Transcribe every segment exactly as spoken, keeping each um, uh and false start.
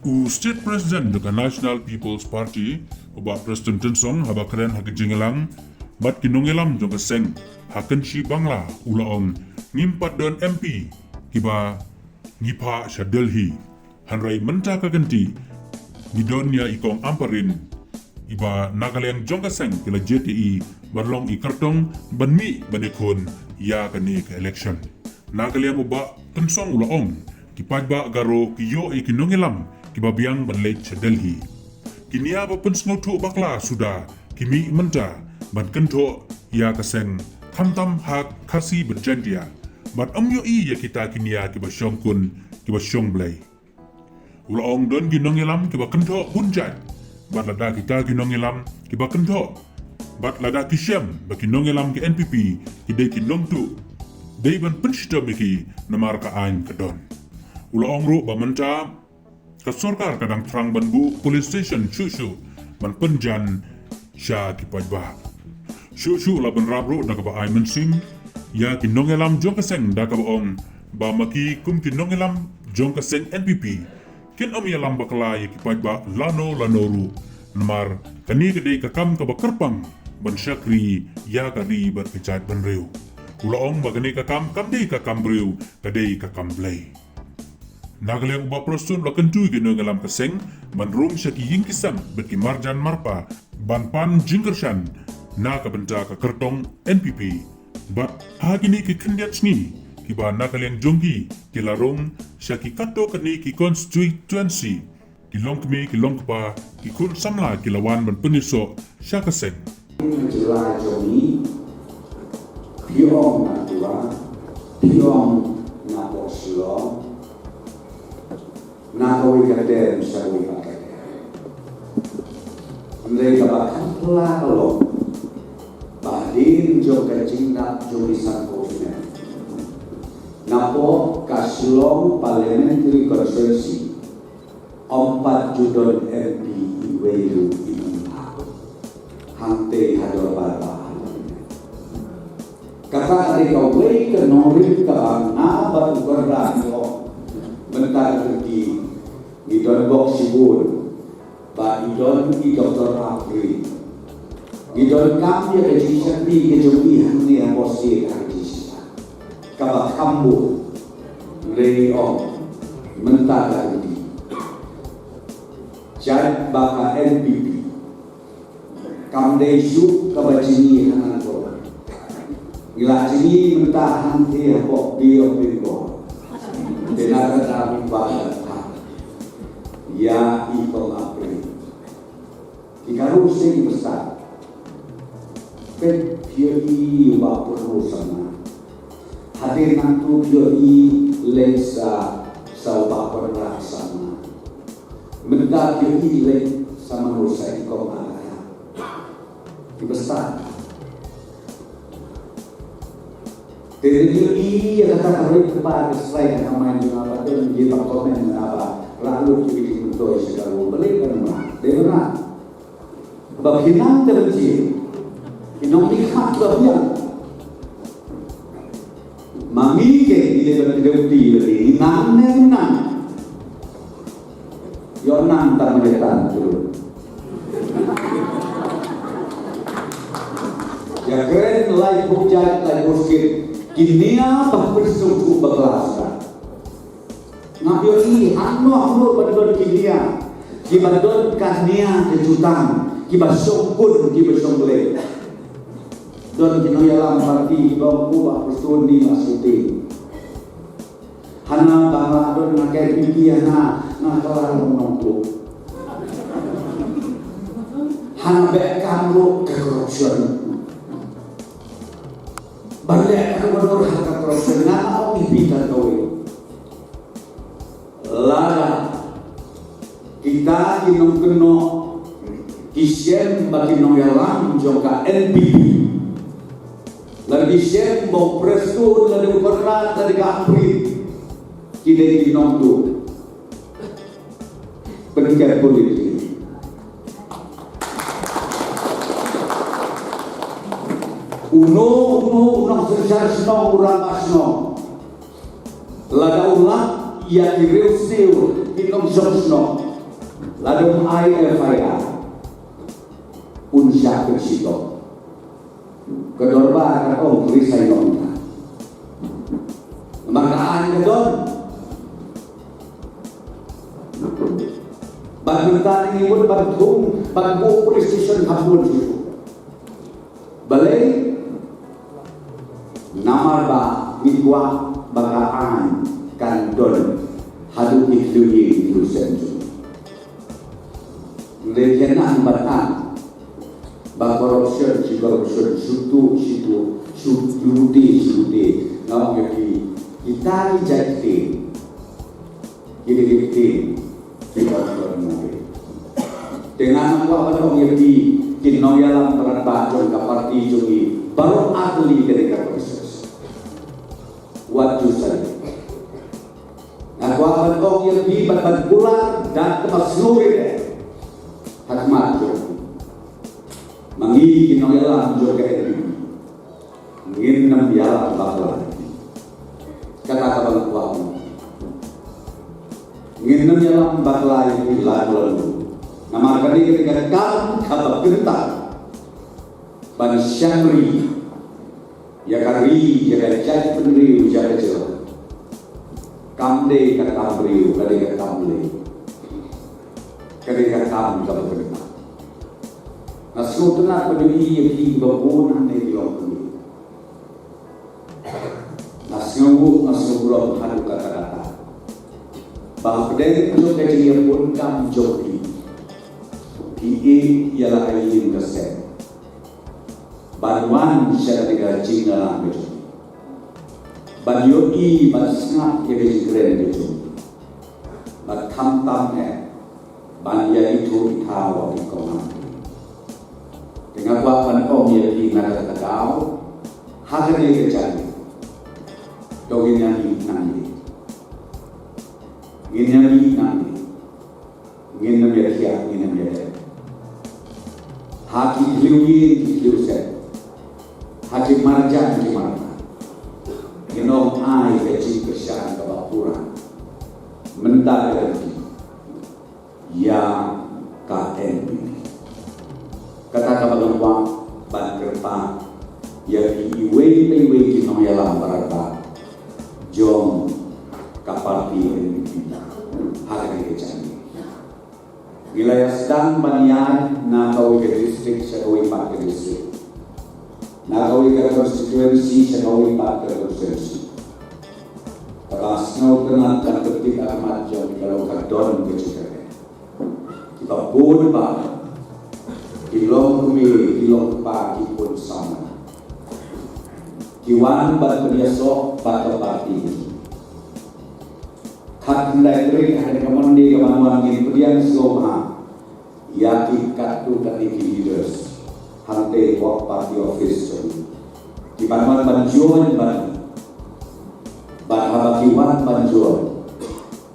U State President jong ka National People's Party, u Bah Prestone Tynsong, haba kren ha ka jingïalang bad ki nongïalam jong ka seng ha Kynshi Bangla, u la ong, ngim pat don M P kiba ngi phah sha Delhi. Hynrei mynta ka kynti ngi don ïa i Kong Ampareen, iba na ka liang jong ka seng ki la jied ïa i ban long i kyrtong ban mih ban ïakhun ïa kane ka election. Na ka liang u Bah Tynsong u la ong, ki paidbah Garo ki ïoh ïa ki nongïalam kiba biang ban leit sha Delhi. Ki nia ba pynsngewthuh bakla suda ki mih mynta ban kynthoh ïa ka seng, khamtam ha Khasi bad Jaintia, bad ym ïohi ïa kita ki nia kiba shongkun, kiba shongblei. U la ong, don ki nongïalam kiba kynthoh bun jait, bad lada kita ki nongïalam kiba kynthoh, bad lada ki shem ba ki nongïalam ki N P P ki dei ki nongtuh, dei ban pynshitom ïa ki namar ka aiñ ka don. U la ong ruh ba mynta ka sorkar ka dang thrang ban buh police station shuh shuh ban pynjan sha ki paidbah. Shuh shuh la bynrap ruh da kaba ai mynsiem ïa ki nongïalam jong ka seng da kaba ong ba ma ki kum ki nongïalam jong ka seng N P P kin ym ïalam bakla ïa ki paidbah lano lano ruh. Namar kane ka dei ka kam kaba kyrpang ban shakri ïa ka ri bad ka jaitbynriew. U la ong ba kane ka kam kam dei ka kam briew, ka dei ka kam Blei. Na ka liang u Bah Prestone u la kyntu ïa ki nongïalam ka seng ban rung sha ki ïing ki sem bad ki marjan marpa ban pan jingkyrshan na ka bynta ka kyrtong N P P. Bad ha kine ki khyndiat sngi kiba na ka liang jong ki ki la rung sha ki katto katne ki constituency, ki longkmie ki longkpa, ki khun samla ki la wan ban pynïasoh sha ka seng. Jylla jong ngi, phi ong na Tura, phi ong na Port Shillong, na kawei ka term sha kawei pat ka term. Hynrei kaba kham phylla ka long ba hadien jong ka jingdap jong ngi sanphew snem, na Port ka Shillong Parliamentary Constituency, ym pat ju don M P iwei ruh i nongïalam. Hangtei ha dorbar bah. Kata ka dei kawei ka nongrim kaba nga bad u Conrad ngi ong. Mynta ka kynti ngi don bok shibun ba i don i Doktor Ampareen. Ngi donkam ïa ka jingshakri ka jong i hangne ha Bhopal ha ka jingshakri kaba kham bun. Hynrei ong mynta ka kynti, jait ba ka N P P kam dei shuh kaba jngi ha Nongpoh. Ngi la jngi mynta hangtei hapoh Bay of Bengal. Te na kata ba ka thah ïa i Kong Ampareen. Ki Garo shisha ki bastad. Peit phi ïohi u Bah Pynrut Sangma. Hadien nangtu phi ïohi leit sa, sa u Bah Conrad Sangma. Mynta phi ïohi leit sa mano sa i Kong Agatha. Ki bastad. Te ïohi ïa kata ka rit kaba ka slai ka kamai jong nga ba don ïa ba comment na ba rah lut ïa ki jingmyntoi sha ka ru ba leh ka nongmah. Dei ba na ba phi nang te ban jia ki nongmihkhmat ba biang. Ma ngi ke ngi dei ban kdew kti ba ngi nang ne nang. Ïoh nang tang ma ïa tang tu. Ïa kren laiphew jait laiphew skit ki nia ba pyrshah tu ba klas ka. Nga ïohi hangno hangno ba don ki nia kiba don ka nia ka jutang, kiba shongkun kiba shongblei. Don ki nongïalam party kiba ong ko ba pyrshah ni ma shooting. Hana ba nga don na K P P hana nga kylla long nongkluh. Hana beh kam ruh ka corruption. Ban leh ka ba dur ha ka corruption nga ong ïa phi kawei. Lada kita ki nongkynnoh ki shem ba ki nongïalam jong ka N P P. Lada ki shem ba u Prestone, lada u Conrad, lada ka Ampareen ki dei ki nongtuh. Pynket pun ïa ki. Uno uno u nongsynshar shnong, u rangbah shnong, lada u lap ïa ki riewsiew ki nongshong shnong, Lada um ai F I R, un shah pynshitom. Ka dorbar ka ong, resign noh mynta. Namar ka aiñ ka don. Bad mynta ngi mut ban thung, ban buh police station ha bun shuh. Balei? Namar ba ngi kwah ba ka aiñ kan don haduh ki thliew ïing ki thliew sem jong ngi. Hynrei kane ban ong ba corruption, shi corruption, shu tuh, shi tuh, shu lute, shi lute. Nga ong ïa phi, kita ki jait ktien, ki dei ki ktien kiba ong ïa phi. Te nga kwah ban ong ïa phi, ki nongïalam baroh ba jong ka party jong ngi, baroh ar tylli ka dei ka process. Wat ju sngewsih. Nga kwah ban ong ïa phi, ban, ban kular da kaba sngewrit ha khmat jong phi. Ma ngi ki nongïalam jong ka N P P, ngin nym ïalam bakla. Kata kaba nga kwah. Ngin nym ïalam bakla ïa phi lano lano. Namar kane ka dei ka kam kaba kynta ban shakri ïa ka ri, ïa ka jaitbynriew, ïa ka jylla. Kam dei ka kam briew, ka dei ka kam Blei. Ka dei ka kam kaba kynta. Nga sngewtynnat ba ngi ïa phi kiba bun hangne ki longkmie. Nga sngewnguh, nga sngewnguh haduh katta katta ba hapdeng jong ka jingïabunkam jong phi, phi ïeit ïa la ka ïing ka sem ban wan sha kane ka jingïalang ka jong ngi, ban ïohi, ban sngap ïa ka jingkren ka jong ngi, bad khamtam eh ban ïa ithuh ithaw ïa ki kong. Te nga kwah ban ong ïa phi na kata ka daw, ha kane ka jingïalang, to ngin ïa mih nangne. Ngin ïa mih nangne. Ngin nym ïa thiah, ngin nym ïa dep. Ha ki thliew ïing ki thliew sem, ha ki marjan ki marjan, ngin ym ai ka jingkyrshan kaba pura. Mynta ka dei ïa ka N P P. Kata kaba nga kwah ban kyrpad ïa phi iwei pa iwei ki nongïalam baroh ba jong ka party N P P ha kane ka jingïalang. Ngi la ïa sdang ban ïaid na kawei ka district sha kawei pat ka district, na kawei ka constituency sha kawei pat ka constituency. Kaba sngewtynnat ka dei ka mat jong ka long ka don ka jingkyrmen. Kiba bun ba ki longkmie, ki longkpa, ki khun samla, ki wan ban pynïasoh bad ka party. Khatkhyndai tarik ha kane ka Monday kaban wan ngin pdiang sngewbha ïa ki katto katne ki leaders hangtei ha party office jong ngi, kiban wan ban join bad ngi. Bad haba ki wan ban join,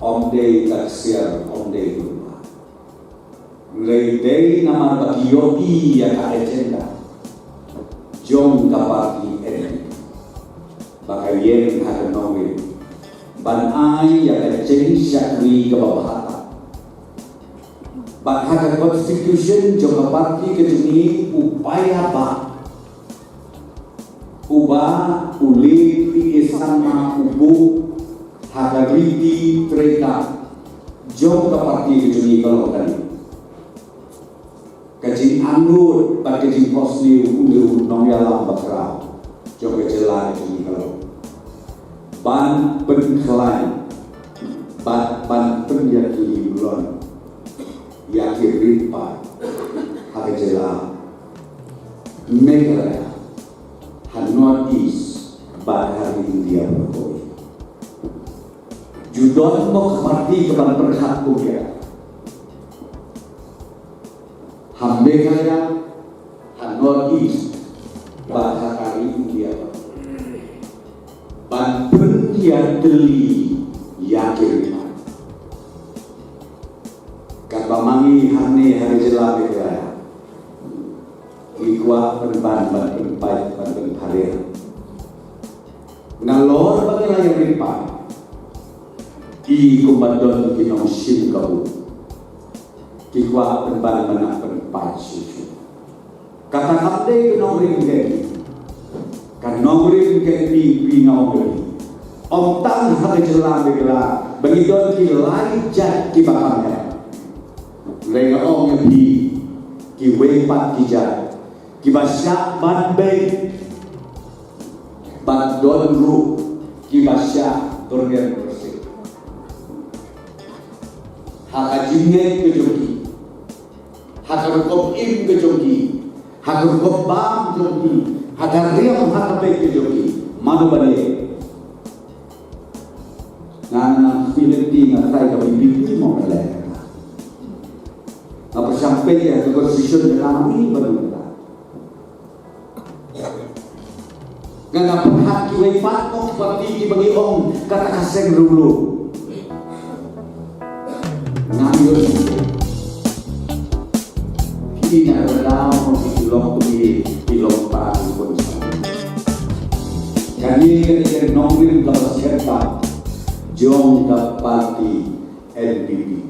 ym dei ka ksiar, ym dei ka bha. Hynrei dei namar ba ki ïohi ïa ka agenda jong ka party N P P ba ka ïeng ha ka nongrim ban ai ïa ka jingshakri kaba bha. Bad ha ka constitution jong ka party ka jong ngi u paidbah uba u Lee P A Sangma u buh ha ka riti trei ka jong ka party ka jong ngi ka long kane. Ka jingangnud bad ka jingkhosniew u dei u nongïalam bakhraw jong ka jylla ka jong ngi ka long ban pynkhlaiñ bad ban pynïatylli lon ïa ki ri paid ha ka jylla Meghalaya, ha North East bad ha ri India baroh kawei. Ju don mo ka party kaban pyrkhat kumta ha Meghalaya, ha North East bad ha ka ri India, ban pynïatylli ïa ki ri paid. Katba ma ngi hangne ha ka jylla Meghalaya, ngi kwah pynban ban pynpait ban pynpharia. Nalor ba ngi la ïa ri paid, i kumba don ki nongshim kabu, Ki kwah pynban ban nang pynpaw shuh shuh. Kata kam dei ka nongrim ka NPP. Ka nongrim ka NPP nga ong ka dei. Ym tang ha ka jylla Meghalaya ba ngi don ki lai jait kiba kham heh. Lei nga ong ïa phi, kiwei pat ki jait kiba shah ban beiñ, bad don ruh kiba shah byrngem byrsih. Ha ka jingngeit ka jong ki, ha ka rukom im ka jong ki, ha ka rukom bam jong ki, ha ka riam ha ka beit ka jong ki, mano ba leh? Nga, nga khublei, nga trai ka VPP mo ka leh. Nga pyrshang peit ïa ka constitution ka la mih ba dei ka. Nga, nga pyrkhat kiwei pat ki parti kiba ngi ong kata ka seng riewlum. Nga ïohi ki na ka daw ki long ki, ki long party. Kane ka dei ka nongrim kaba sngewbha jong ka party NPP.